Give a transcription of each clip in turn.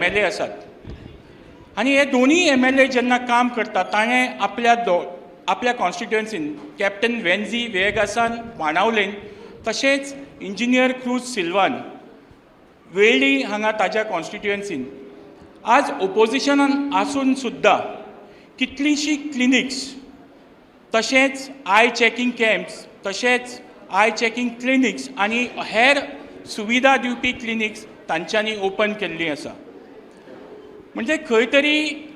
M L A आसात आनी हे दोनूय एम एल ए जेन्ना काम करतात ताणें आपल्या आपल्या कॉन्स्टिट्युएन्सीन कॅप्टन वेन्झी वेगासान बाणावलेन तशेंच इंजिनियर क्रूज सिल्वान वेळ्ळी हांगा ताज्या कॉन्स्टिट्युएन्सीन आज ओपोजिशनान आसून सुद्दां कितलींशीं क्लिनिक्स तशेंच I checking कॅम्प्स तशेंच I checking clinics आनी हेर सुविधा दिवपी क्लिनिक्स तांच्यांनी ओपन केल्लीं आसा. म्हणजे खंय तरी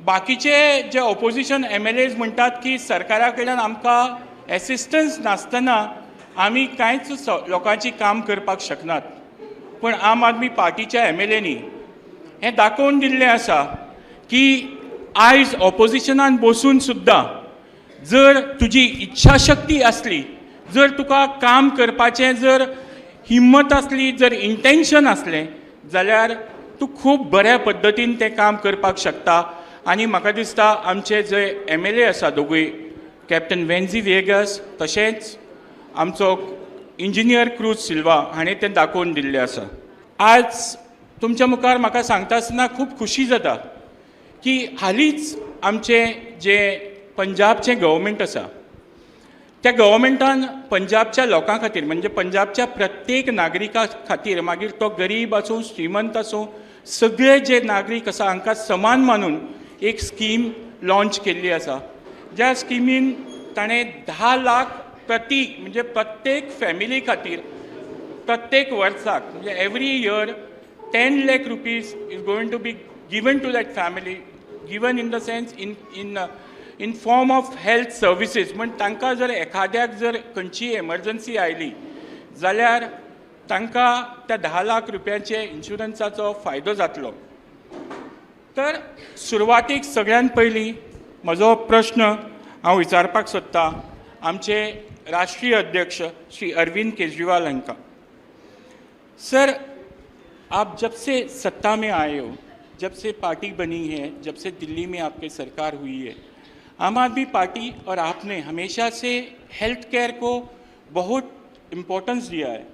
बाकीचे जे ओपोजिशन एम एल एज म्हणटात की सरकारा कडल्यान आमकां एसिस्टन्स नासतना आमी कांयच लोकांची काम करपाक शकनात, पूण आम आदमी पार्टीच्या एम एल एनी हें दाखोवन दिल्लें आसा की आयज ऑपोजिशनान बसून सुद्दां जर तुजी इच्छाशक्ती आसली, जर तुका काम करपाचें जर हिम्मत आसली, जर इंटेन्शन आसलें जाल्यार तूं खूब बऱ्या पद्दतीन तें काम करपाक शकता. आनी म्हाका दिसता आमचे जे एम एल ए आसा दोगूय, कॅप्टन वेन्झी व्हिएगस तशेंच आमचो इंजिनियर क्रूज सिल्वा हाणें तें दाखोवन दिल्लें आसा. आज तुमच्या मुखार म्हाका सांगता आसतना खूब खुशी जाता की हालींच आमचें जें पंजाबचें गव्हर्मेंट आसा त्या गव्हर्मेंटान पंजाबच्या लोकां खातीर म्हणजे पंजाबच्या प्रत्येक नागरिका खातीर, मागीर तो गरीब आसूं श्रीमंत आसूं, सगळे जे नागरीक आसा हांकां समान मानून एक स्कीम लॉंच केल्ली आसा, ज्या स्किमीन ताणें 10 लाख प्रति म्हणजे प्रत्येक फॅमिली खातीर प्रत्येक वर्साक म्हणजे every year 10 lakh rupees is going to be given to that family, given in the sense in in in form of health services. म्हण तांकां जर एखाद्याक जर खंयचीय एमर्जन्सी आयली जाल्यार तांकां त्या 10 लाख रुपयांचे इन्शुरन्साचो फायदो जातलो. तर सुरवातीक सगळ्यान पयलीं म्हजो प्रश्न हांव विचारपाक सोदतां आमचे राष्ट्रीय अध्यक्ष श्री अरविंद केजरीवाल हांकां. सर, आप जब से सत्ता में आए हो, जब से पार्टी बनी है, जब से दिल्ली में आपकी सरकार हुई है, आम आदमी पार्टी और आपने हमेशा से हेल्थ केयर को बहुत इम्पोर्टेंस दिया है.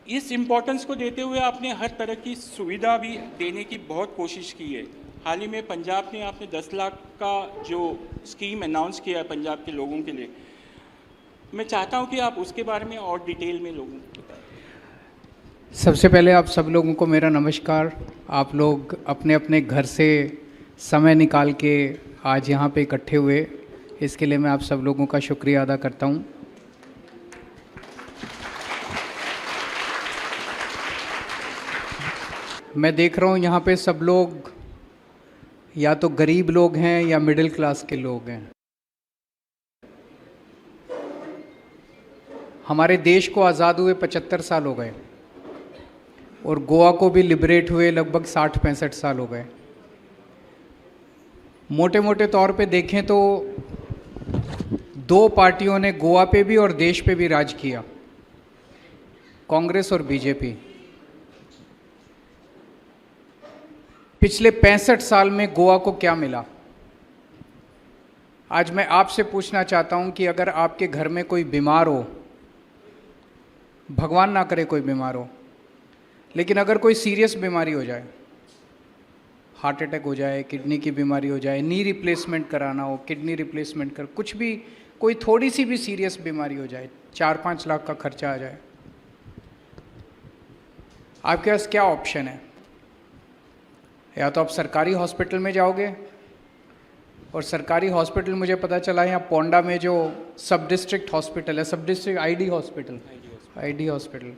इस इम्पोर्टेंस को देते हुए आपने हर तरह की सुविधा भी देने की बहुत कोशिश की है. हाल ही में पंजाब में आपने 10 लाख का जो स्कीम अनाउंस किया है पंजाब के लोगों के लिए, मैं चाहता हूँ कि आप उसके बारे में और डिटेल में लोगों को बताएं. सबसे पहले आप सब लोगों को मेरा नमस्कार. आप लोग अपने अपने घर से समय निकाल के आज यहाँ पे इकट्ठे हुए, इसके लिए मैं आप सब लोगों का शुक्रिया अदा करता हूँ. मैं देख रहा हूँ यहाँ पे सब लोग या तो गरीब लोग हैं या मिडिल क्लास के लोग हैं. हमारे देश को आज़ाद हुए 75 साल हो गए और गोवा को भी लिबरेट हुए लगभग 60-65 साल हो गए. मोटे मोटे तौर पे देखें तो दो पार्टियों ने गोवा पे भी और देश पे भी राज किया, कांग्रेस और बीजेपी. पिछले 65 साल में गोवा को क्या मिला? आज मैं आपसे पूछना चाहता हूं कि अगर आपके घर में कोई बीमार हो, भगवान ना करे कोई बीमार हो, लेकिन अगर कोई सीरियस बीमारी हो जाए, हार्ट अटैक हो जाए, किडनी की बीमारी हो जाए, नी रिप्लेसमेंट कराना हो, किडनी रिप्लेसमेंट कर, कुछ भी, कोई थोड़ी सी भी सीरियस बीमारी हो जाए, 4-5 लाख का खर्चा आ जाए, आपके पास क्या ऑप्शन है? या तो आप सरकारी हॉस्पिटल में जाओगे, और सरकारी हॉस्पिटल मुझे पता चला है यहाँ पोंडा में जो सब डिस्ट्रिक्ट हॉस्पिटल है, सब डिस्ट्रिक्ट आईडी हॉस्पिटल,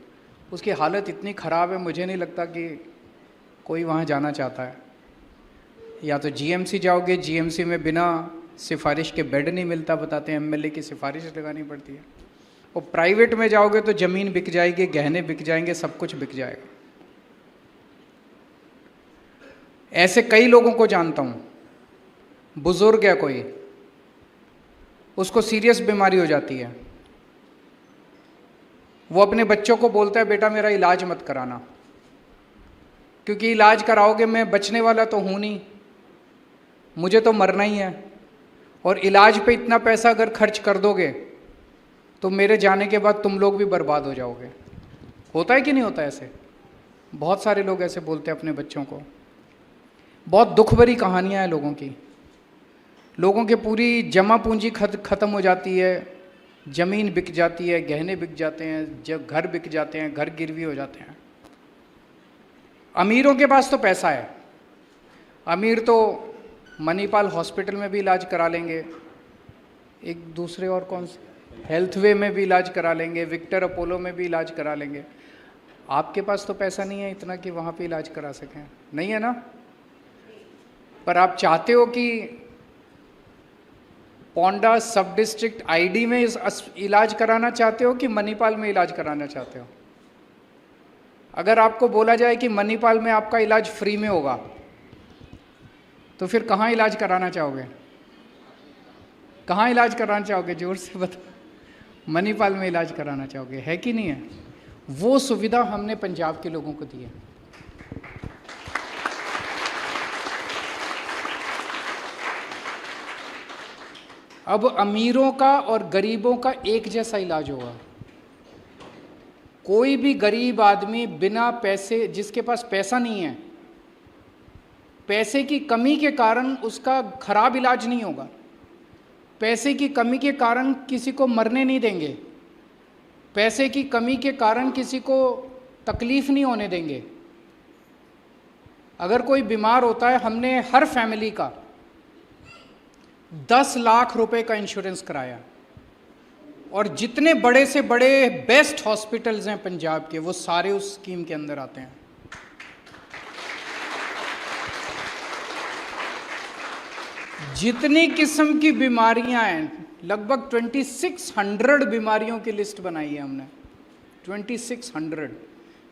उसकी हालत इतनी ख़राब है, मुझे नहीं लगता कि कोई वहाँ जाना चाहता है. या तो जीएमसी जाओगे, जीएमसी में बिना सिफारिश के बेड नहीं मिलता, बताते हैं एमएलए की सिफारिश लगानी पड़ती है. और प्राइवेट में जाओगे तो ज़मीन बिक जाएगी, गहने बिक जाएंगे, सब कुछ बिक जाएगा. ऐसे कई लोगों को जानता हूँ, बुज़ुर्ग है कोई, उसको सीरियस बीमारी हो जाती है, वो अपने बच्चों को बोलता है बेटा मेरा इलाज मत कराना, क्योंकि इलाज कराओगे मैं बचने वाला तो हूँ नहीं, मुझे तो मरना ही है, और इलाज पे इतना पैसा अगर खर्च कर दोगे तो मेरे जाने के बाद तुम लोग भी बर्बाद हो जाओगे. होता है कि नहीं होता ऐसे? बहुत सारे लोग ऐसे बोलते हैं अपने बच्चों को. बहुत दुख भरी कहानियाँ हैं लोगों की। लोगों के पूरी जमा पूंजी ख़त्म हो जाती है, ज़मीन बिक जाती है, गहने बिक जाते हैं, जब घर बिक जाते हैं, घर गिरवी हो जाते हैं। अमीरों के पास तो पैसा है, अमीर तो मणिपाल हॉस्पिटल में भी इलाज करा लेंगे, एक दूसरे और कौन से हेल्थवे में भी इलाज करा लेंगे, विक्टर अपोलो में भी इलाज करा लेंगे। आपके पास तो पैसा नहीं है इतना कि वहाँ पे इलाज करा सकें, नहीं है ना? पर आप चाहते हो कि पोंडा सब डिस्ट्रिक्ट आईडी में इस इलाज कराना चाहते हो कि मणिपाल में इलाज कराना चाहते हो? अगर आपको बोला जाए कि मणिपाल में आपका इलाज फ्री में होगा तो फिर कहाँ इलाज कराना चाहोगे? कहाँ इलाज कराना चाहोगे? जोर से बताओ। मणिपाल में इलाज कराना चाहोगे, है कि नहीं है? वो सुविधा हमने पंजाब के लोगों को दी है। अब अमीरों का और गरीबों का एक जैसा इलाज होगा। कोई भी गरीब आदमी बिना पैसे, जिसके पास पैसा नहीं है, पैसे की कमी के कारण उसका खराब इलाज नहीं होगा, पैसे की कमी के कारण किसी को मरने नहीं देंगे, पैसे की कमी के कारण किसी को तकलीफ़ नहीं होने देंगे। अगर कोई बीमार होता है, हमने हर फैमिली का 10 लाख रुपए का इंश्योरेंस कराया और जितने बड़े से बड़े बेस्ट हॉस्पिटल्स हैं पंजाब के, वो सारे उस स्कीम के अंदर आते हैं। जितनी किस्म की बीमारियां हैं, लगभग 2600 बीमारियों की लिस्ट बनाई है हमने, 2600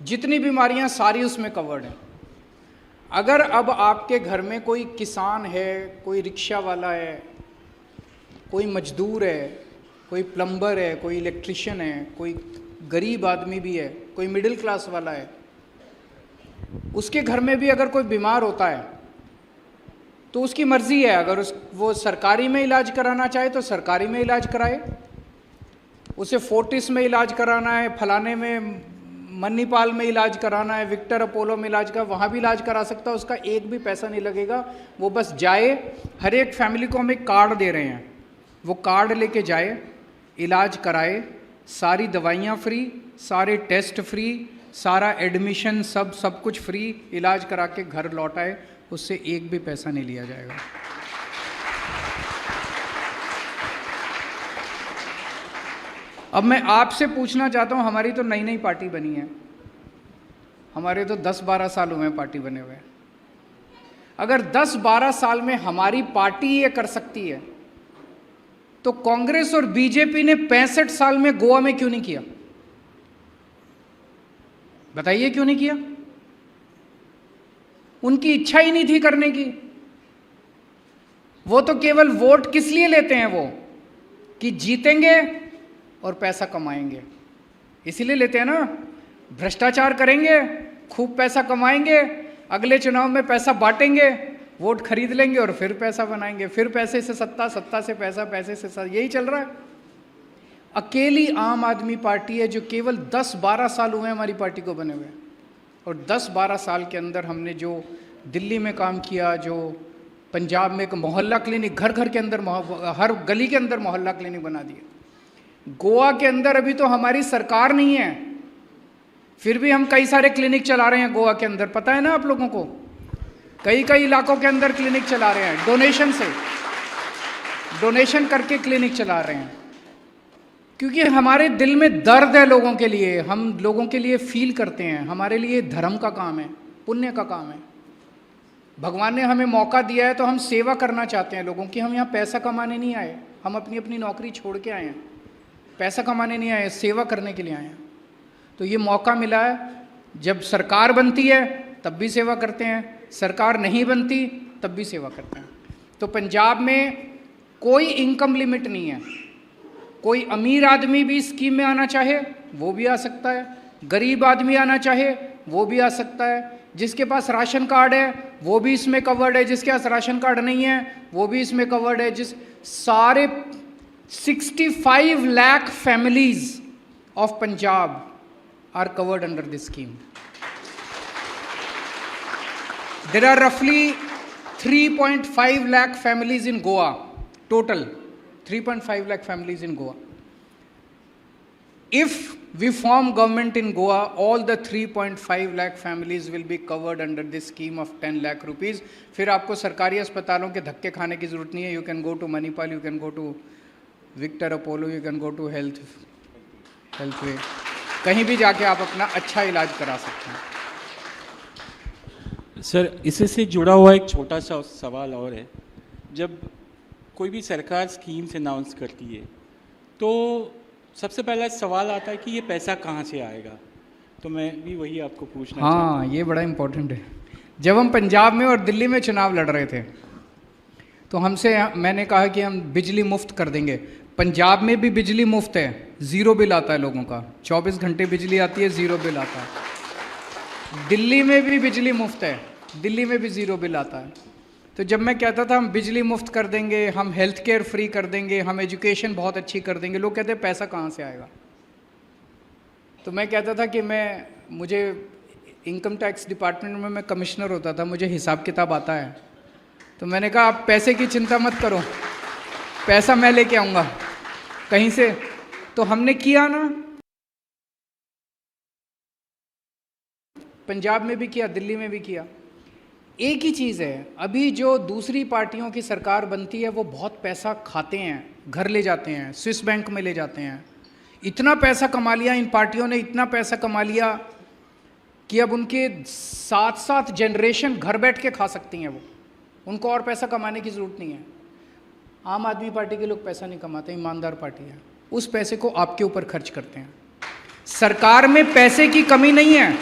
जितनी बीमारियां सारी उसमें कवर्ड हैं। अगर अब आपके घर में कोई किसान है, कोई रिक्शा वाला है, कोई मजदूर है, कोई प्लम्बर है, कोई इलेक्ट्रिशियन है, कोई गरीब आदमी भी है, कोई मिडिल क्लास वाला है, उसके घर में भी अगर कोई बीमार होता है तो उसकी मर्ज़ी है, अगर उस वो सरकारी में इलाज कराना चाहे तो सरकारी में इलाज कराए, उसे फोर्टिस में इलाज कराना है, फलाने में मणिपाल में इलाज कराना है, विक्टर अपोलो में इलाज कर, वहाँ भी इलाज करा सकता है, उसका एक भी पैसा नहीं लगेगा। वो बस जाए, हर एक फैमिली को हम एक कार्ड दे रहे हैं, वो कार्ड लेके जाए, इलाज कराए, सारी दवाइयाँ फ्री, सारे टेस्ट फ्री, सारा एडमिशन सब कुछ फ्री, इलाज करा के घर लौट आए, उससे एक भी पैसा नहीं लिया जाएगा। अब मैं आपसे पूछना चाहता हूँ, हमारी तो नई नई पार्टी बनी है, हमारे तो 10-12 साल हुए हैं पार्टी बने हुए। अगर 10-12 साल में हमारी पार्टी ये कर सकती है तो कांग्रेस और बीजेपी ने 65 साल में गोवा में क्यों नहीं किया? बताइए क्यों नहीं किया? उनकी इच्छा ही नहीं थी करने की। वो तो केवल वोट किस लिए लेते हैं? वो कि जीतेंगे और पैसा कमाएंगे, इसीलिए लेते हैं ना। भ्रष्टाचार करेंगे, खूब पैसा कमाएंगे, अगले चुनाव में पैसा बांटेंगे, वोट खरीद लेंगे और फिर पैसा बनाएंगे, फिर पैसे से सत्ता, सत्ता से पैसा, पैसे से सत्ता, यही चल रहा है। अकेली आम आदमी पार्टी है जो केवल 10-12 साल हुए हमारी पार्टी को बने हुए, और 10-12 साल के अंदर हमने जो दिल्ली में काम किया, जो पंजाब में एक मोहल्ला क्लिनिक, घर घर के अंदर, हर गली के अंदर मोहल्ला क्लिनिक बना दिए। गोवा के अंदर अभी तो हमारी सरकार नहीं है, फिर भी हम कई सारे क्लिनिक चला रहे हैं गोवा के अंदर, पता है ना आप लोगों को, कई कई इलाकों के अंदर क्लिनिक चला रहे हैं, डोनेशन से, डोनेशन करके क्लिनिक चला रहे हैं, क्योंकि हमारे दिल में दर्द है लोगों के लिए, हम लोगों के लिए फील करते हैं, हमारे लिए धर्म का काम है, पुण्य का काम है। भगवान ने हमें मौका दिया है तो हम सेवा करना चाहते हैं लोगों की। हम यहाँ पैसा कमाने नहीं आए, हम अपनी अपनी नौकरी छोड़ के आए हैं, पैसा कमाने नहीं आए, सेवा करने के लिए आए हैं। तो ये मौका मिला है, जब सरकार बनती है तब भी सेवा करते हैं, सरकार नहीं बनती तब भी सेवा करते हैं। तो पंजाब में कोई इनकम लिमिट नहीं है, कोई अमीर आदमी भी स्कीम में आना चाहे वो भी आ सकता है, गरीब आदमी आना चाहे वो भी आ सकता है, जिसके पास राशन कार्ड है वो भी इसमें कवर्ड है, जिसके पास राशन कार्ड नहीं है वो भी इसमें कवर्ड है। जिस सारे 65 lakh families of Punjab are covered under this scheme. There are roughly 3.5 lakh families in Goa, total 3.5 lakh families in Goa. If we form government in Goa, all the 3.5 lakh families will be covered under this scheme of 10 lakh rupees. फिर आपको सरकारी अस्पतालों K धक्के खाने की ज़रूरत नहीं है. You can go to Manipal, you can go to Victor Apollo, you can go to Healthway, कहीं भी जाके आप अपना अच्छा इलाज करा सकते हैं. सर, इसी से जुड़ा हुआ एक छोटा सा सवाल और है. जब कोई भी सरकार स्कीम्स अनाउंस करती है तो सबसे पहला सवाल आता है कि ये पैसा कहाँ से आएगा. तो मैं भी वही आपको पूछना चाहता हाँ, ये बड़ा इम्पोर्टेंट है. जब हम पंजाब में और दिल्ली में चुनाव लड़ रहे थे तो हमसे, मैंने कहा कि हम बिजली मुफ्त कर देंगे. पंजाब में भी बिजली मुफ्त है, ज़ीरो बिल आता है लोगों का, 24 घंटे बिजली आती है, ज़ीरो बिल आता है. दिल्ली में भी बिजली मुफ्त है, दिल्ली में भी ज़ीरो बिल आता है. तो जब मैं कहता था हम बिजली मुफ्त कर देंगे, हम हेल्थ केयर फ्री कर देंगे, हम एजुकेशन बहुत अच्छी कर देंगे, लोग कहते हैं पैसा कहाँ से आएगा. तो मैं कहता था कि मैं मुझे इनकम टैक्स डिपार्टमेंट में मैं कमिश्नर होता था, मुझे हिसाब किताब आता है. तो मैंने कहा आप पैसे की चिंता मत करो, पैसा मैं लेके आऊँगा कहीं से. तो हमने किया ना, पंजाब में भी किया, दिल्ली में भी किया. एक ही चीज़ है, अभी जो दूसरी पार्टियों की सरकार बनती है वो बहुत पैसा खाते हैं, घर ले जाते हैं, स्विस बैंक में ले जाते हैं. इतना पैसा कमा लिया इन पार्टियों ने, इतना पैसा कमा लिया कि अब उनके सात सात जनरेशन घर बैठ के खा सकती हैं वो, उनको और पैसा कमाने की ज़रूरत नहीं है. आम आदमी पार्टी के लोग पैसा नहीं कमाते, ईमानदार पार्टी है, उस पैसे को आपके ऊपर खर्च करते हैं. सरकार में पैसे की कमी नहीं है,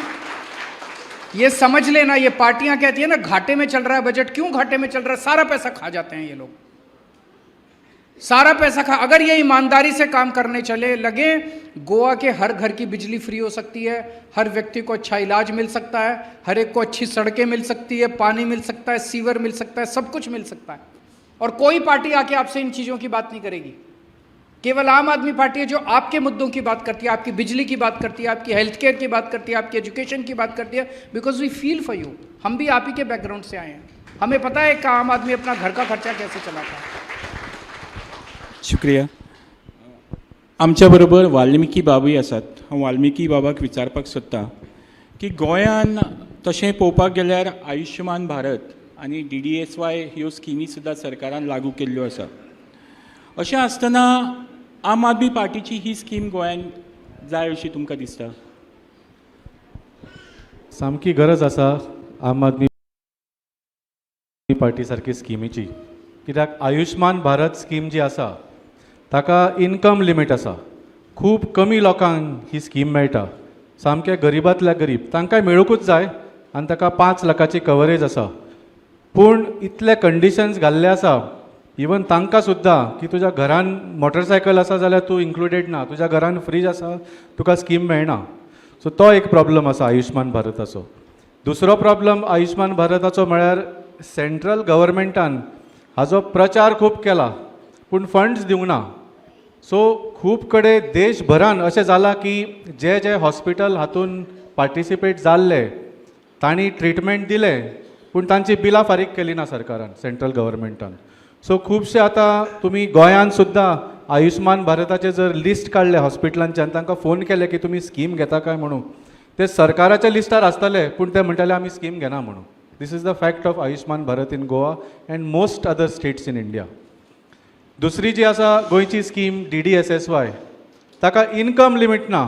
ये समझ लेना. ये पार्टियां कहती है ना घाटे में चल रहा है बजट. क्यों घाटे में चल रहा है? सारा पैसा खा जाते हैं ये लोग, सारा पैसा खा. अगर ये ईमानदारी से काम करने चले लगे, गोवा के हर घर की बिजली फ्री हो सकती है, हर व्यक्ति को अच्छा इलाज मिल सकता है, हर एक को अच्छी सड़कें मिल सकती है, पानी मिल सकता है, सीवर मिल सकता है, सब कुछ मिल सकता है. और कोई पार्टी आके आपसे इन चीज़ों की बात नहीं करेगी. केवल आम आदमी पार्टी है जो आपके मुद्दों की बात करती है, आपकी बिजली की बात करती है, आपकी हेल्थ केयर की बात करती है, आपकी एजुकेशन की बात करती है, because we feel for you. हम भी आप ही के बैकग्राउंड से आए हैं, हमें पता है कि आम आदमी अपना घर का खर्चा कैसे चलाता है. शुक्रिया. आमच्या बरोबर वाल्मिकी बाबूय आसात. हांव वाल्मिकी बाबाक विचारपाक सोदतां की गोंयान तशें पळोवपाक गेल्यार आयुश्यमान भारत आनी डीडीएसवाय ह्यो स्किमी सुद्दां सरकारान लागू केल्ल्यो आसा. अशें आसतना आम आदमी पार्टीची ही स्कीम गोंयान जाय अशी तुमकां दिसता? सामकी गरज आसा आम आदमी पार्टी सारकी स्किमीची, कित्याक आयुश्मान भारत स्कीम जी आसा ताका इनकम लिमीट आसा. खूब कमी लोकांक ही स्कीम मेळटा, सामके गरिबांतल्या गरीब, तांकां मेळुंकूच जाय आनी ताका 5 लाखाची कवरेज आसा. पूण इतले कंडिशन्स घाल्ले आसा इवन तांकां सुद्दां की तुज्या घरान मोटरसायकल आसा जाल्यार तूं इन्क्लुडेड ना, तुज्या घरान फ्रीज आसा तुका स्कीम मेळना. सो तो एक प्रॉब्लम आसा आयुश्मान भारताचो. दुसरो प्रॉब्लम आयुश्मान भारताचो म्हळ्यार सेंट्रल गव्हर्मेंटान हाजो प्रचार खूब केला पूण फंड्स दिवंक ना. सो खूब कडेन देशभरान अशें जालां की जे जे हॉस्पिटल हातून पार्टिसिपेट जाल्ले तांणी ट्रिटमेंट दिलें पूण तांची बिलां फारीक केली ना सरकारान, सेंट्रल गव्हर्मेंटान. सो खुबशे आतां तुमी गोंयान सुद्दां आयुश्मान भारताचें जर लिस्ट काडलें हॉस्पिटलांचें आनी तांकां फोन केले की तुमी स्कीम घेता काय म्हणून, ते सरकाराच्या लिस्टार आसतले पूण ते म्हणटाले आमी स्कीम घेना म्हणून. This is the fact of Ayushman Bharat in Goa and most other states in India. दुसरी जी आसा गोंयची स्कीम डीडीएसएसवाय, ताका इनकम लिमीट ना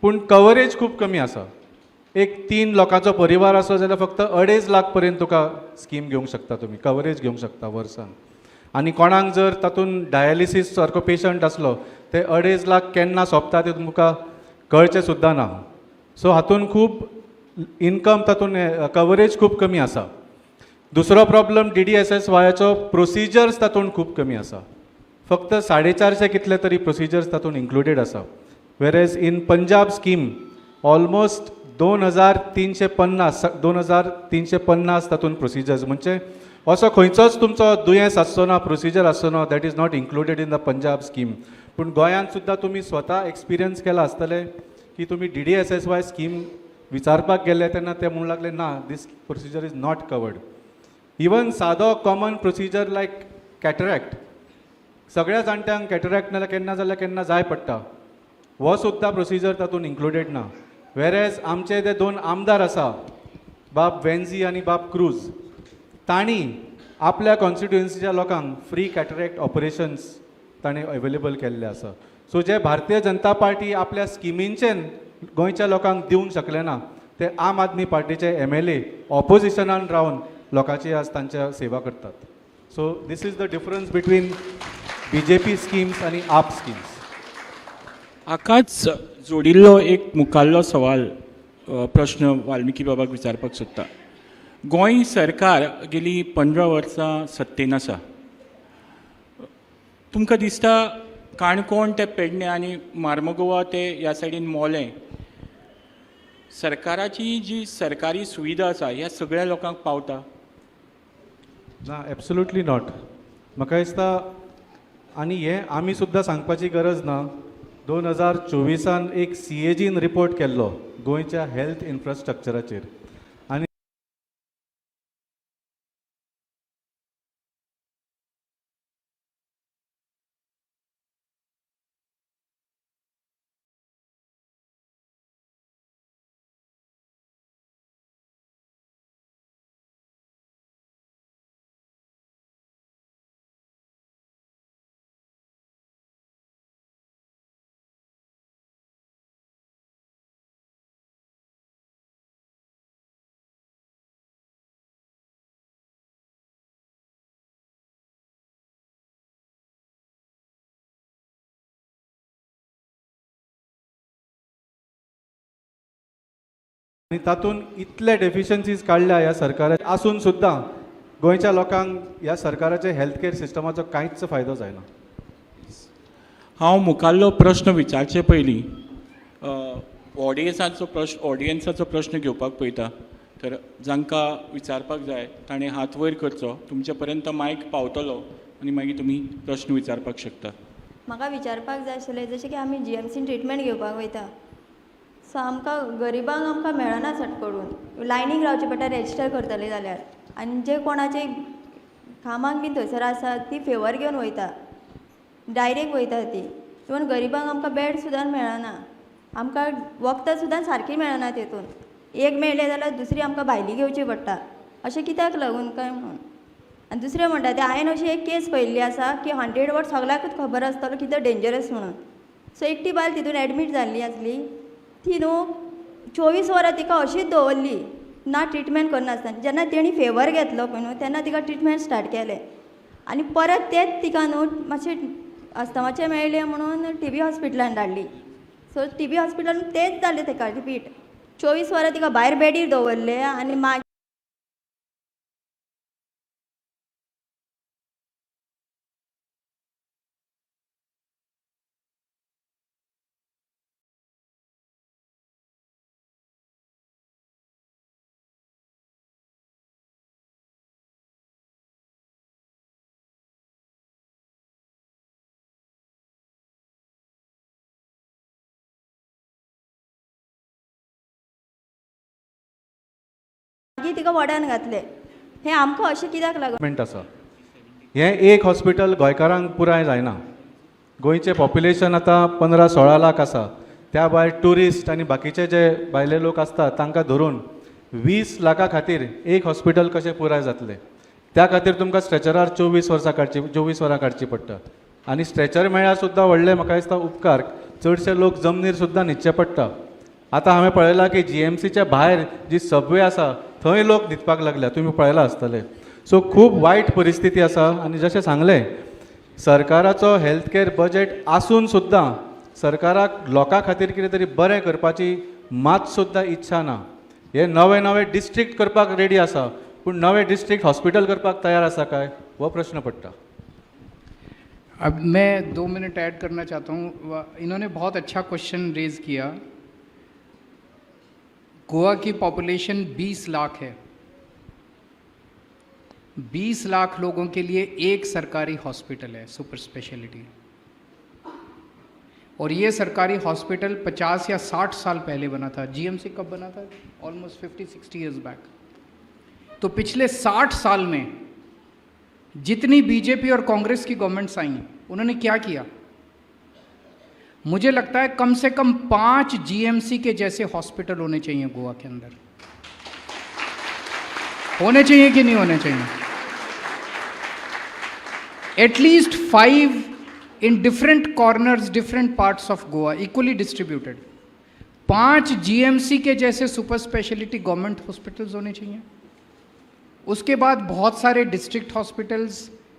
पूण कवरेज खूब कमी आसा. एक तीन लोकांचो परिवार आसलो जाल्यार फक्त 2.5 लाख पर्यंत तुका स्कीम घेवंक शकता तुमी, कवरेज घेवंक शकता वर्सान. आनी कोणाक जर तातूंत डायलिसीस सारको पेशंट आसलो ते 2.5 लाख केन्ना सोंपता ते तुमकां कळचें सुद्दां ना. सो हातून खूब इनकम तातूंत कवरेज खूब कमी आसा. दुसरो प्रॉब्लम डीडीएसएसवायाचो, प्रोसिजर्स तातूंत खूब कमी आसा. फक्त 450 कितले तरी प्रोसिजर्स तातूंत इन्क्लुडेड आसा, whereas in Punjab scheme almost 2350, 2350 तातूंत प्रोसिजर्स. म्हणजे असो खंयचोच तुमचो दुयेंस आसचो ना, प्रोसिजर आसचो ना that is not included in the Punjab scheme. पूण गोंयांत सुद्दां तुमी स्वता एक्सपिरियन्स केला आसतलें की तुमी डीडीएसएसवाय स्कीम विचारपाक गेले तेन्ना ते म्हणूंक लागले ना, this procedure is not covered. Even सादो कॉमन प्रोसिजर लायक कॅटरॅक्ट, सगळ्या जाणट्यांक कॅटरॅक्ट नाल्यार केन्ना जाल्यार केन्ना जाय पडटा, हो सुद्दां प्रोसिजर तातूंत इन्क्लुडेड ना. वेरेज आमचे ते दोन आमदार आसा, बाब वेन्झी आनी बाब क्रूज, तांणी आपल्या कॉन्स्टिट्युएन्सीच्या लोकांक फ्री कॅटरॅक्ट ऑपरेशन्स तांणी अवेलेबल केल्ले आसा. सो जे भारतीय जनता पार्टी आपल्या स्किमींचेन गोंयच्या लोकांक दिवंक शकले ना, ते आम आदमी पार्टीचे MLA ऑपोजिशनान रावन लोकांची आज तांच्या सेवा करतात. So this is the difference between BJP schemes आनी आप स्किम्स. हाकाच जोडिल्लो एक मुखाल्लो सवाल, प्रश्न वाल्मिकी बाबाक विचारपाक सोदता. गोंय सरकार गेली 15 वर्सां सत्तेन आसा. तुमकां दिसता काणकोण ते पेडणे आनी मार्मगोवा ते ह्या सायडीन मोलें सरकाराची जी सरकारी सुविधा आसा ह्या सगळ्या लोकांक पावता? ना, एब्सोल्युटली not. म्हाका दिसता आनी हें आमी सुद्दां सांगपाची गरज ना, 2024 एक CAGन रिपोर्ट केल्लो गोंयच्या हेल्थ इन्फ्रास्ट्रक्चराचेर आनी तातूंत इतले डेफिशियन्सीज काडल्या ह्या सरकाराचे आसून सुद्दां गोंयच्या लोकांक ह्या सरकाराचे हेल्थ केअर सिस्टमाचो कांयच फायदो जायना. हांव मुखाल्लो प्रश्न विचारचे पयलीं ऑडियन्साचो प्रश्न घेवपाक पळयता. तर जांकां विचारपाक जाय ताणें हात वयर करचो, तुमचे पर्यंत मायक पावतलो आनी मागीर तुमी प्रश्न विचारपाक शकता. म्हाका विचारपाक जाय आशिल्लें, जशें की आमी GMCन ट्रिटमेंट घेवपाक वयता, सो आमकां गरिबांक आमकां मेळना सट करून, लायनीक रावचें पडटा रेजिस्टर करतले जाल्यार, आनी जे कोणाचे कामाक बीन थंयसर आसा ती फेवर घेवन वयता, डायरेक्ट वयता ती. इवन गरिबांक आमकां बेड सुद्दां मेळना, आमकां वखदां सुद्दां सारकी मेळना, तितून एक मेळ्ळें जाल्यार दुसरी आमकां भायली घेवची पडटा. अशें कित्याक लागून काय म्हणून. आनी दुसरें म्हणटा तें हांवें अशी एक केस पळयल्ली आसा की 100 वर्ड सगळ्याकूच खबर आसतलो कितें डेंजरस म्हणून. सो एकटी बायल तितून एडमीट जाल्ली आसली, ती न्हू 24 वरां तिका अशीच दवरली ना ट्रिटमेंट करनासतना. जेन्ना तेणी फेवर घेतलो पळय न्हू तेन्ना तिका ट्रिटमेंट स्टार्ट केलें आनी परत तेच तिका न्हू मातशें अस्तमाचें मेळ्ळें म्हणून TB हॉस्पिटलान धाडली. सो TB हॉस्पिटलान तेंच जालें तेका रिपीट, 24 वरां तिका भायर बेडीर दवरलें आनी मागीर तिका वॉर्डान घातले. हें आमकां अशें कित्याक लागून आसा? हें एक हॉस्पिटल गोंयकारांक पुराय जायना. गोंयचें पॉप्युलेशन आतां 15-16 लाख आसा, त्या भायर ट्युरिस्ट आनी बाकीचे जे भायले लोक आसता तांकां धरून 20 लाखां खातीर एक हॉस्पिटल कशें पुराय जातलें? त्या खातीर तुमकां स्ट्रेचरार 24 वरां काडची पडटा आनी स्ट्रेचर मेळ्ळ्यार सुद्दां व्हडलें म्हाका दिसता उपकार. चडशे लोक जमनीर सुद्दां न्हिदचे पडटा. आतां हांवें पळयलां की GMCच्या भायर जी सबवे आसा थंय लोक न्हिदपाक लागल्या, तुमी पळयलां आसतलें. सो खूब वायट परिस्थिती आसा आनी जशें सांगलें सरकाराचो हेल्थ केअर बजेट आसून सुद्दां सरकाराक लोकां खातीर कितें तरी बरें करपाची मात सुद्दां इच्छा ना. हे नवे नवे डिस्ट्रिक्ट करपाक रेडी आसा, पूण नवे डिस्ट्रिक्ट हॉस्पिटल करपाक तयार आसा काय हो प्रश्न पडटा. अब मैं 2 मिनट ऐड करना चाहता हूँ. इन्होंने बहुत अच्छा क्वेश्चन रेज़ किया. गोवा की पॉपुलेशन 20 लाख है. 20 लाख लोगों के लिए एक सरकारी हॉस्पिटल है, सुपर स्पेशलिटी, और ये सरकारी हॉस्पिटल 50 या 60 साल पहले बना था. जीएमसी कब बना था? Almost 50-60 years back. तो पिछले 60 साल में जितनी बीजेपी और कांग्रेस की गवर्नमेंट्स आई उन्होंने क्या किया? मुझे लगता है कम से कम 5 जीएमसी के जैसे हॉस्पिटल होने चाहिए गोवा के अंदर। होने चाहिए कि नहीं होने चाहिए? At least 5 in different corners, different parts of Goa, equally distributed. 5 GMC K जैसे सुपर स्पेशलिटी गवर्नमेंट हॉस्पिटल्स होने चाहिए। उसके बाद बहुत सारे district hospitals,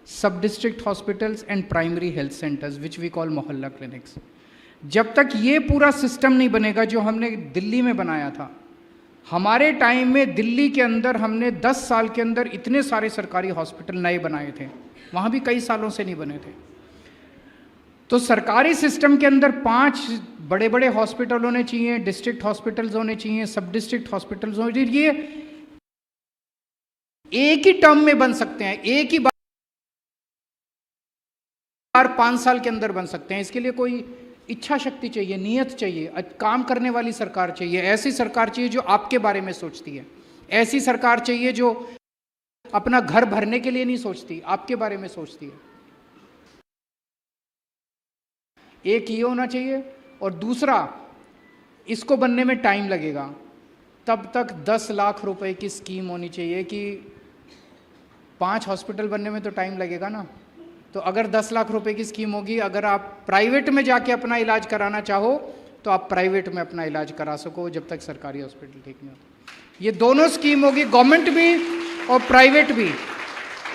sub district hospitals and primary health centres which we call mohalla clinics. जब तक ये पूरा सिस्टम नहीं बनेगा जो हमने दिल्ली में बनाया था, हमारे टाइम में दिल्ली के अंदर हमने 10 साल के अंदर इतने सारे सरकारी हॉस्पिटल नए बनाए थे, वहाँ भी कई सालों से नहीं बने थे। तो सरकारी सिस्टम के अंदर 5 बड़े बड़े हॉस्पिटल होने चाहिए, डिस्ट्रिक्ट हॉस्पिटल्स होने चाहिए, सब डिस्ट्रिक्ट हॉस्पिटल्स होने चाहिए। ये एक ही टर्म में बन सकते हैं, एक ही बार 5 साल के अंदर बन सकते हैं। इसके लिए कोई इच्छा शक्ति चाहिए, नीयत चाहिए, काम करने वाली सरकार चाहिए, ऐसी सरकार चाहिए जो आपके बारे में सोचती है, ऐसी सरकार चाहिए जो अपना घर भरने के लिए नहीं सोचती, आपके बारे में सोचती है। एक ये होना चाहिए, और दूसरा इसको बनने में टाइम लगेगा, तब तक 10 लाख रुपए की स्कीम होनी चाहिए कि 5 हॉस्पिटल बनने में तो टाइम लगेगा ना, तो अगर 10 लाख रुपए की स्कीम होगी, अगर आप प्राइवेट में जाके अपना इलाज कराना चाहो तो आप प्राइवेट में अपना इलाज करा सको जब तक सरकारी हॉस्पिटल ठीक नहीं होता। ये दोनों स्कीम होगी, गवर्नमेंट भी और प्राइवेट भी,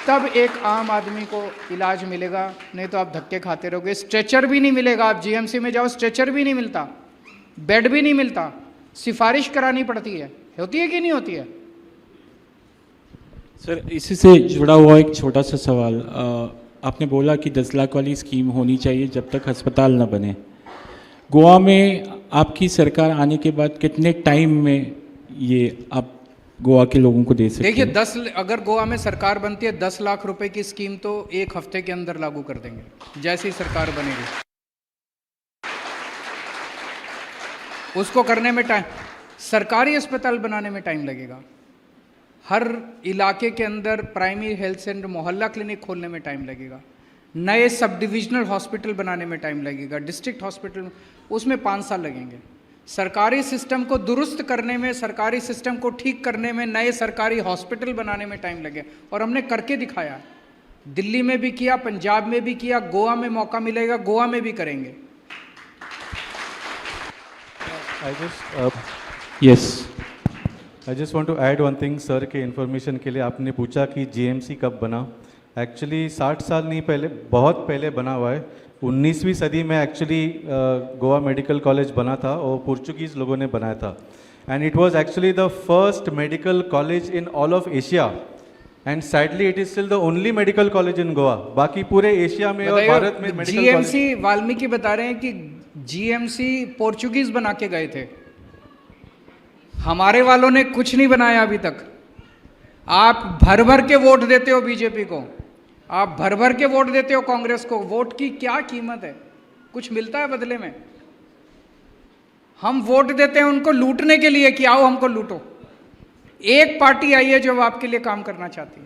तब एक आम आदमी को इलाज मिलेगा, नहीं तो आप धक्के खाते रहोगे। स्ट्रेचर भी नहीं मिलेगा, आप जीएमसी में जाओ स्ट्रेचर भी नहीं मिलता, बेड भी नहीं मिलता, सिफारिश करानी पड़ती है। होती है कि नहीं होती है? सर, इसी से जुड़ा हुआ एक छोटा सा सवाल। आपने बोला कि 10 लाख वाली स्कीम होनी चाहिए जब तक अस्पताल न बने। गोवा में आपकी सरकार आने के बाद कितने टाइम में ये आप गोवा के लोगों को दे सकते देखिए, हैं? अगर गोवा में सरकार बनती है 10 लाख रुपए की स्कीम तो एक हफ्ते के अंदर लागू कर देंगे, जैसी सरकार बनेगी। उसको करने में टाइम, सरकारी अस्पताल बनाने में टाइम लगेगा, हर इलाके के अंदर प्राइमरी हेल्थ सेंटर, मोहल्ला क्लिनिक खोलने में टाइम लगेगा, नए सब डिविजनल हॉस्पिटल बनाने में टाइम लगेगा, डिस्ट्रिक्ट हॉस्पिटल, उसमें 5 साल लगेंगे। सरकारी सिस्टम को दुरुस्त करने में, सरकारी सिस्टम को ठीक करने में, नए सरकारी हॉस्पिटल बनाने में टाइम लगे, और हमने करके दिखाया। दिल्ली में भी किया, पंजाब में भी किया, गोवा में मौका मिलेगा गोवा में भी करेंगे। Yes, I just want to add one thing sir K information K लिए। आपने पूछा कि जीएमसी कब बना। एक्चुअली 60 साल नहीं पहले, बहुत पहले बना हुआ है। 19वीं सदी में एक्चुअली गोवा मेडिकल कॉलेज बना था और पुर्तुगीज़ लोगों ने बनाया था। And it was actually the first medical college in all of Asia, and sadly it is still the only medical college in Goa. बाकी पूरे एशिया में और भारत में मेडिकल जीएमसी, वाल्मीकि बता रहे हैं कि जीएमसी पोर्चुगीज बना के गए थे, हमारे वालों ने कुछ नहीं बनाया अभी तक। आप भर भर के वोट देते हो बीजेपी को, आप भर भर के वोट देते हो कांग्रेस को, वोट की क्या कीमत है? कुछ मिलता है बदले में? हम वोट देते हैं उनको लूटने के लिए कि आओ हमको लूटो। एक पार्टी आई है जो आपके लिए काम करना चाहती है।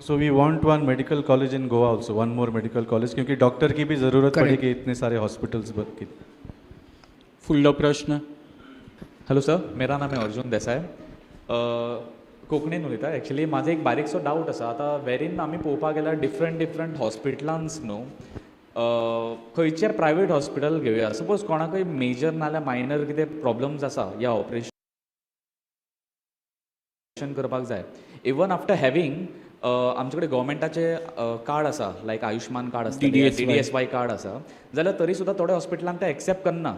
So we want one medical college in Goa also, one more medical college, क्योंकि डॉक्टर की भी ज़रूरत पड़ेगी इतने सारे हॉस्पिटल्स की। फुडलो प्रश्न। हॅलो सर, मेरा नाम आहे अर्जुन देसाय। कोंकणीन उलयता। एक्चुअली म्हाजो एक बारीकसो डावट आसा। आतां वेरीन आमी पळोवपाक गेल्यार डिफरंट डिफरंट हॉस्पिटलांस न्हू, खंयचें प्रायवेट हॉस्पिटल घेवया? सपोज कोणाकय मेजर नाल्यार मायनर कितें प्रॉब्लम्स आसा या ऑपरेशन करपाक जाय, इवन आफ्टर हॅवींग आमचे कडेन गोवोरमेंटाचें कार्ड आसा, लायक आयुश्मान कार्ड आसता, डीडीएसवाय कार्ड आसा, जाल्यार तरी सुद्दां थोड्या हॉस्पिटलांक ते एक्सेप्ट करना।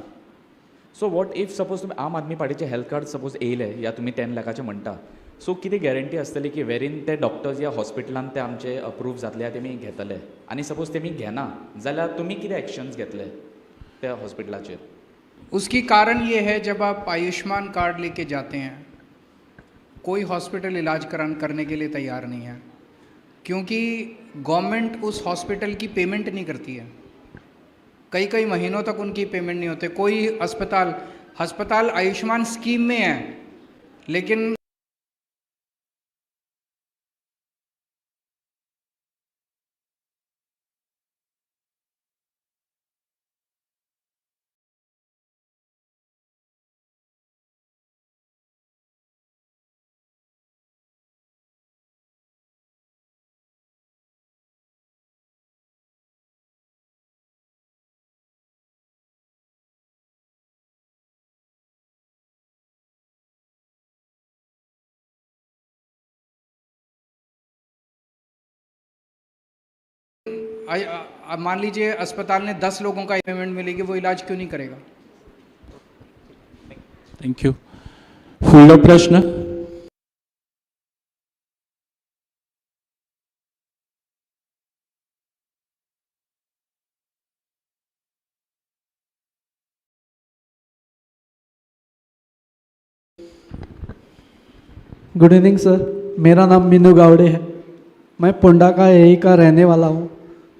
सो what if suppose तुमी आम आदमी पार्टीचे हेल्थ कार्ड सपोज येयले या तुमी 10 लाखाचे म्हणटा, सो कितें गॅरंटी आसतली की वेरीन ते डॉक्टर्स या हॉस्पिटलान ते आमचे अप्रूव जातले या तेमी घेतले, आनी सपोज तेमी घेना जाल्यार तुमी कितें एक्शन्स घेतले त्या हॉस्पिटलाचेर? उसकी कारण ये है, जब आप आयुष्मान कार्ड लेके जाते हैं, कोई हॉस्पिटल इलाज करने के लिए तैयार नहीं है, क्योंकि गवर्नमेंट उस हॉस्पिटल की पेमेंट नहीं करती है। कई कई महीनों तक उनकी पेमेंट नहीं होते। कोई अस्पताल अस्पताल आयुष्मान स्कीम में है, लेकिन मान लीजिए अस्पताल ने 10 लोगों का पेमेंट मिलेगी, वो इलाज क्यों नहीं करेगा? Thank you. फुडलो प्रश्न. गुड इवनिंग सर, मेरा नाम मीनू गावड़े है। मैं पोंडा का यही का रहने वाला हूँ।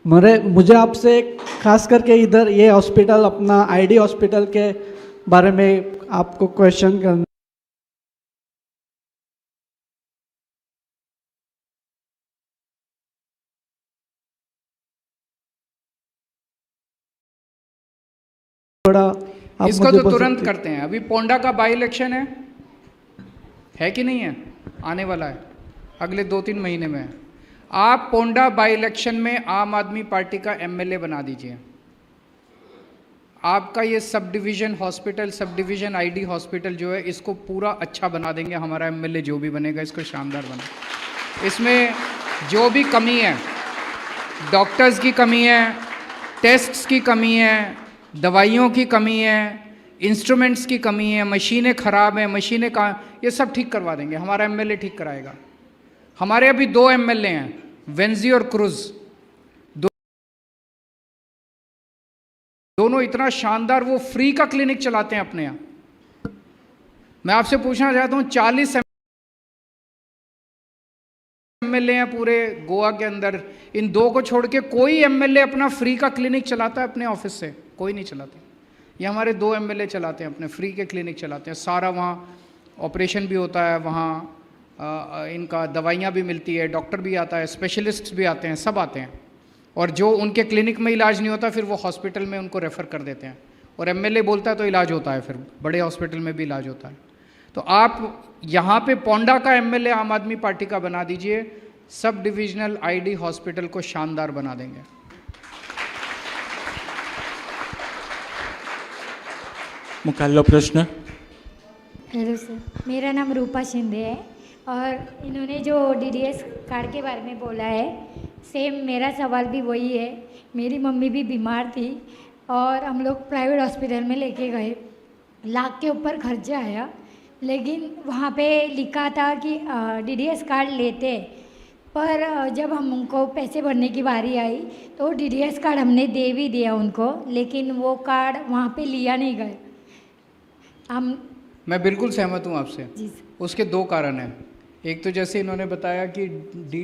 मरे मुझे आपसे खास करके इधर ये हॉस्पिटल अपना आईडी हॉस्पिटल के बारे में आपको क्वेश्चन करना। थोड़ा आप इसको मुझे तो बोल तुरंत सकते। करते हैं। अभी पोंडा का बाई इलेक्शन है कि नहीं है? आने वाला है अगले 2-3 महीने में। आप पोंडा बाई इलेक्शन में आम आदमी पार्टी का एमएलए बना दीजिए। आपका ये sub division hospital, sub division ID hospital जो है, इसको पूरा अच्छा बना देंगे। हमारा एमएलए जो भी बनेगा इसको शानदार बना। इसमें जो भी कमी है, डॉक्टर्स की कमी है, टेस्ट्स की कमी है, दवाइयों की कमी है, इंस्ट्रूमेंट्स की कमी है, मशीनें ख़राब हैं, मशीनें कहाँ, ये सब ठीक करवा देंगे। हमारा एमएलए ठीक कराएगा। हमारे अभी 2 एमएलए हैं, वेंजी और क्रूज, दोनों इतना शानदार वो फ्री का क्लिनिक चलाते हैं अपने यहाँ। मैं आपसे पूछना चाहता हूँ, 40 एमएलए हैं पूरे गोवा के अंदर, इन 2 को छोड़ के कोई एमएलए अपना फ्री का क्लिनिक चलाता है अपने ऑफिस से? कोई नहीं चलाते। ये हमारे 2 एमएलए चलाते हैं, अपने फ्री के क्लिनिक चलाते हैं। सारा वहाँ ऑपरेशन भी होता है, वहाँ इनका दवाइयाँ भी मिलती है, डॉक्टर भी आता है, स्पेशलिस्ट भी आते हैं, सब आते हैं। और जो उनके क्लिनिक में इलाज नहीं होता फिर वो हॉस्पिटल में उनको रेफ़र कर देते हैं। और एमएलए बोलता है तो इलाज होता है, फिर बड़े हॉस्पिटल में भी इलाज होता है। तो आप यहाँ पे पोंडा का एमएलए आम आदमी पार्टी का बना दीजिए, सब डिविजनल आईडी हॉस्पिटल को शानदार बना देंगे। मुखाल्लो प्रश्न. हेलो सर, मेरा नाम रूपा शिंदे है और इन्होंने जो डीडीएस कार्ड के बारे में बोला है, सेम मेरा सवाल भी वही है। मेरी मम्मी भी बीमार थी और हम लोग प्राइवेट हॉस्पिटल में लेके गए, लाख के ऊपर खर्चा आया, लेकिन वहाँ पे लिखा था कि डीडीएस कार्ड लेते, पर जब हम उनको पैसे भरने की बारी आई तो डीडीएस कार्ड हमने दे भी दिया उनको, लेकिन वो कार्ड वहाँ पे लिया नहीं गया। हम मैं बिल्कुल सहमत हूँ आपसे। जी सर। उसके 2 कारण हैं। एक तो जैसे इन्होंने बताया कि डी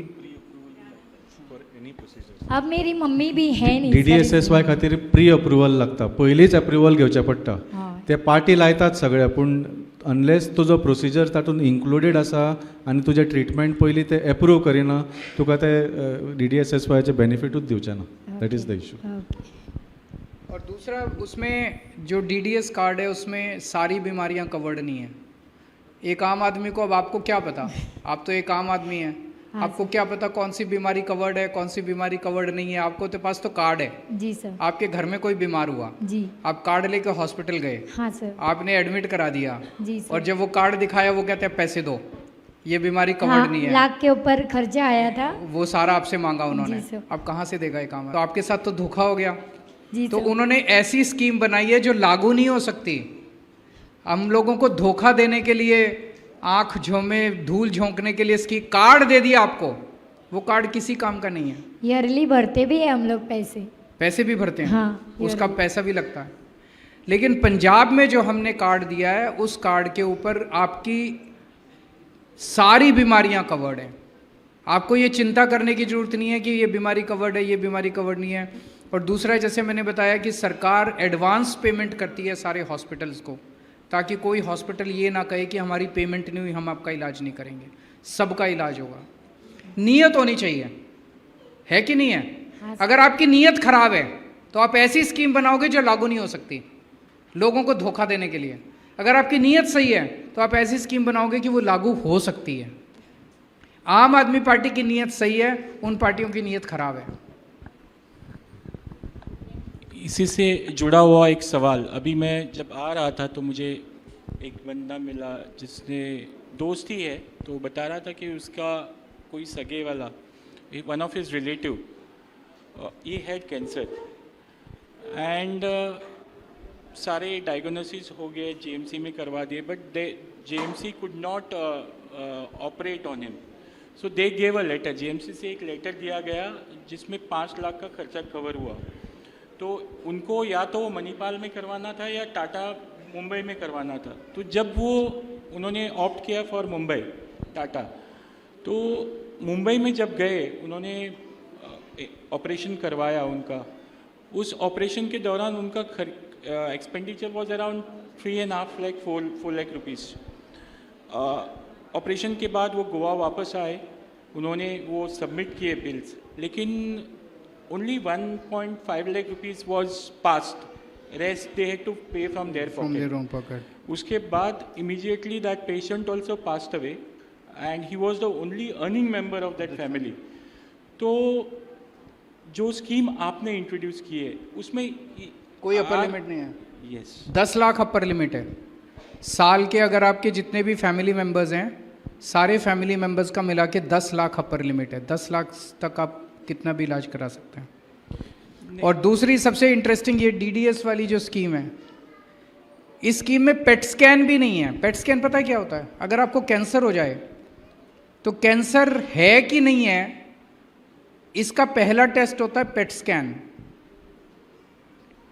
अब मेरी मम्मी भी है नहीं D D S S Y खातीर प्री अप्रुवल लागता, पयलींच अप्रुवल घेवचें पडटा। हय। ते पार्टी लायतात सगळे, पूण अनलेस तुजो प्रोसिजर तातूंत इन्क्लुडेड आसा आनी तुजें ट्रिटमेंट पयलीं ते एप्रूव करिना, तुका ते डी डी एस एस वायचे बेनिफिटूच दिवचे ना। That is the issue. Okay. और दूसरा, उसमें जो डी डी एस कार्ड है उसमें सारी बीमारियां कवर्ड नहीं है। एक आम आदमी को, अब आपको क्या पता, आप तो एक आम आदमी हैं, हाँ आपको क्या पता कौन सी बीमारी कवर्ड है कौन सी बीमारी कवर्ड नहीं है। आपको तो पास तो कार्ड है। जी सर। आपके घर में कोई बीमार हुआ, जी, आप कार्ड लेकर हॉस्पिटल गए, हाँ सर, आपने एडमिट करा दिया, जी सर, और जब वो कार्ड दिखाया वो कहते हैं पैसे दो, ये बीमारी कवर्ड हाँ, नहीं है। लाख के ऊपर खर्चा आया था, वो सारा आपसे मांगा उन्होंने, जी सर। अब कहाँ से देगा ये काम? तो आपके साथ तो धोखा हो गया। जी तो सर। उन्होंने ऐसी स्कीम बनाई है जो लागू नहीं हो सकती। हम लोगों को धोखा देने के लिए, आँख झोंमे धूल झोंकने के लिए इसकी कार्ड दे दिया आपको, वो कार्ड किसी काम का नहीं है। ईयरली भरते भी है हम लोग पैसे, पैसे भी भरते हैं, हाँ, उसका yearly। पैसा भी लगता है। लेकिन पंजाब में जो हमने कार्ड दिया है उस कार्ड के ऊपर आपकी सारी बीमारियां कवर्ड हैं। आपको ये चिंता करने की ज़रूरत नहीं है कि ये बीमारी कवर्ड है, ये बीमारी कवर्ड नहीं है। और दूसरा, जैसे मैंने बताया कि सरकार एडवांस पेमेंट करती है सारे हॉस्पिटल्स को, ताकि कोई हॉस्पिटल ये ना कहे कि हमारी पेमेंट नहीं हुई, हम आपका इलाज नहीं करेंगे। सबका इलाज होगा। नीयत होनी चाहिए, है कि नहीं है? हाँ। अगर आपकी नीयत खराब है तो आप ऐसी स्कीम बनाओगे जो लागू नहीं हो सकती, लोगों को धोखा देने के लिए। अगर आपकी नीयत सही है तो आप ऐसी स्कीम बनाओगे कि वो लागू हो सकती है। आम आदमी पार्टी की नीयत सही है, उन पार्टियों की नीयत खराब है। इसी से जुड़ा हुआ एक सवाल, अभी मैं जब आ रहा था तो मुझे एक बंदा मिला जिसने, दोस्त ही है, तो बता रहा था कि उसका कोई सगे वाला, one of his relative He had cancer and सारे डायग्नोसिस हो गए, जीएमसी में करवा दिए, but they GMC could not operate on him, so they gave a letter. GMC से एक लेटर दिया गया जिसमें 5 लाख का खर्चा कवर हुआ। तो उनको या तो मणिपाल में करवाना था या टाटा मुंबई में करवाना था। तो जब वो उन्होंने ऑप्ट किया फॉर मुंबई टाटा, तो मुंबई में जब गए उन्होंने ऑपरेशन करवाया उनका। उस ऑपरेशन के दौरान उनका expenditure was around 3.5 lakh 4 lakh rupees. Operation K बाद वो गोवा वापस आए, उन्होंने वो सबमिट किए बिल्स, लेकिन only 1.5 lakh rupees was passed, rest they had to pay from their from their pocket. Own pocket. उसके बाद immediately that patient also passed away and he was the only earning member of that family. तो जो scheme आपने introduce की है उसमें कोई upper limit नहीं है। S. 10 lakh upper limit है साल के। अगर आपके जितने भी फैमिली मेम्बर्स हैं, सारे फैमिली मेम्बर्स का मिला के 10 लाख अपर लिमिट है। 10 लाख तक आप कितना भी इलाज करा सकते हैं। और दूसरी सबसे इंटरेस्टिंग ये डीडीएस वाली जो स्कीम है, इस स्कीम में पेट स्कैन भी नहीं है। पेट स्कैन पता है क्या होता है? अगर आपको कैंसर हो जाए तो कैंसर है कि नहीं है इसका पहला टेस्ट होता है पेट स्कैन।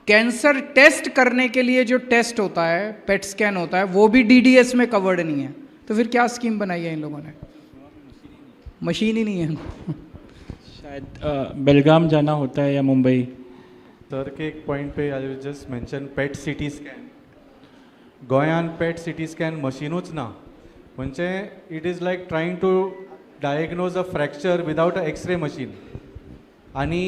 कैंसर टेस्ट करने के लिए जो टेस्ट होता है पेट स्कैन होता है, वो भी डीडीएस में कवर्ड नहीं है। तो फिर क्या स्कीम बनाई है इन लोगों ने? मशीन ही नहीं है। शायद बेलगाम जाना होता है या मुंबई। सर के एक point pay I will just mention PET CT scan. गोंयान पेट सिटी स्कॅन मशिनूच ना, म्हणजे it is like trying to diagnose a fracture without a X-ray machine. आनी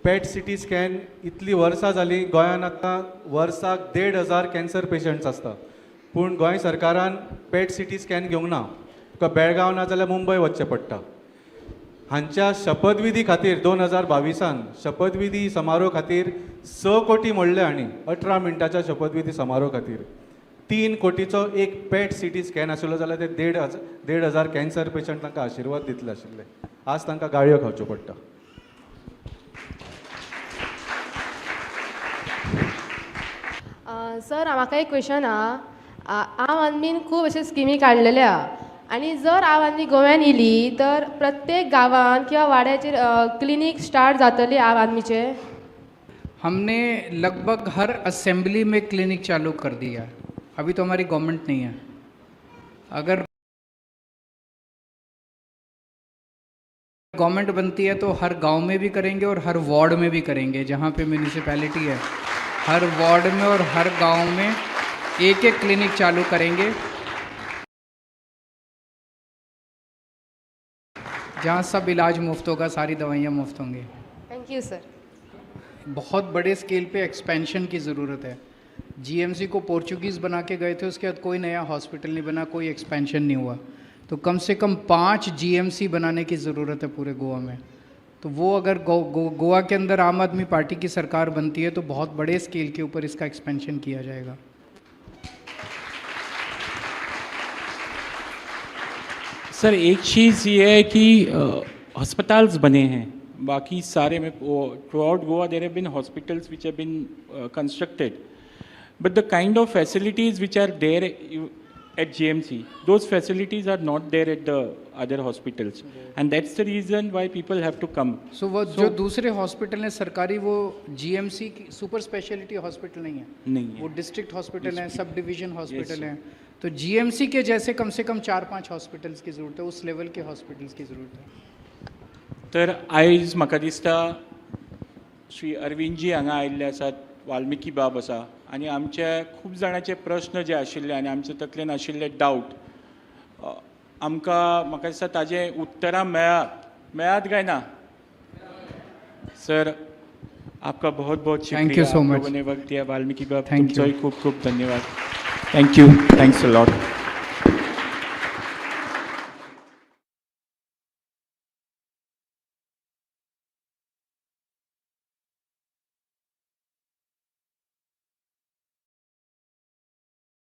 पेट सिटी स्कॅन इतली वर्सां जालीं गोंयान, आतां वर्साक 1,500 कॅन्सर पेशंट्स आसता, पूण गोंय सरकारान पेट सिटी स्कॅन घेवंक ना. तुका बेळगांव ना जाल्यार मुंबय वचचें पडटा. हांच्या शपथविधी खातीर 2022 शपथविधी समारोह खातीर 6 कोटी मोडले हांणी. 18 मिनटाच्या शपथविधी समारोह खातीर 3 कोटीचो एक पेट सिटी स्कॅन आशिल्लो जाल्यार ते 1,500 कॅन्सर पेशंट तांकां आशिर्वाद दितले आशिल्ले. आज तांकां गाळयो खावच्यो पडटा. सर, म्हाका एक क्वेश्चन आहा. आम आदमीन खूब अश्यो स्किमी काडलेल्यो आहा आनी जर आम आदमी गोव्यान येयली तर प्रत्येक गांवान किंवा वाड्याचेर क्लिनीक स्टार्ट जातली आम आदमीचे? हमने लगभग हर असेंबली में क्लिनिक चालू कर दिया है। अभी तो हमारी गवर्नमेंट नहीं है। अगर गवर्नमेंट बनती है तो हर गांव में भी करेंगे और हर वार्ड में भी करेंगे। जहाँ पे म्यूनिसिपैलिटी है हर वार्ड में और हर गांव में एक एक क्लिनिक चालू करेंगे, जहाँ सब इलाज मुफ्त होगा, सारी दवाइयाँ मुफ्त होंगी। Thank you sir. बहुत बड़े स्केल पे एक्सपेंशन की ज़रूरत है। जीएमसी को पोर्चुगीज़ बना के गए थे, उसके बाद कोई नया हॉस्पिटल नहीं बना, कोई एक्सपेंशन नहीं हुआ। तो कम से कम 5 जीएमसी बनाने की ज़रूरत है पूरे गोवा में। तो वो अगर गोवा के अंदर आम आदमी पार्टी की सरकार बनती है तो बहुत बड़े स्केल के ऊपर इसका एक्सपेंशन किया जाएगा। सर, एक चीज़ ये है कि अस्पताल्स बने हैं, बाकी सारे में throughout Goa there have been hospitals which have been constructed, but the kind of facilities which are there at GMC, those facilities are not there at the other hospitals, and that's the reason why people have to come. So वो जो दूसरे hospital हैं सरकारी, वो GMC की super speciality hospital नहीं है, नहीं है। वो डिस्ट्रिक्ट हॉस्पिटल हैं, सब डिवीजन हॉस्पिटल हैं। तो जीएमसी के जैसे कम से कम 4-5 हॉस्पिटल्स की ज़रूरत है, उस लेवल के हॉस्पिटल्स की ज़रूरत है। तर आयज म्हाका दिसता श्री अरविंदजी हांगा आयिल्ले आसात, वाल्मिकी बाब आसा, आनी आमचे खूब जाणांचे प्रश्न जे आशिल्ले आनी आमचे तकलेन आशिल्ले डावट आमकां म्हाका दिसता ताजें उत्तरां मेळात मेळात काय ना? सर, आपका बहुत बहुत शुक्रिया। Thank you so आप much. लोगों ने वक्त दिया। वाल्मीकि बाब, Thank you. तुमचोय खूब खूब धन्यवाद। Thank you, thanks a lot.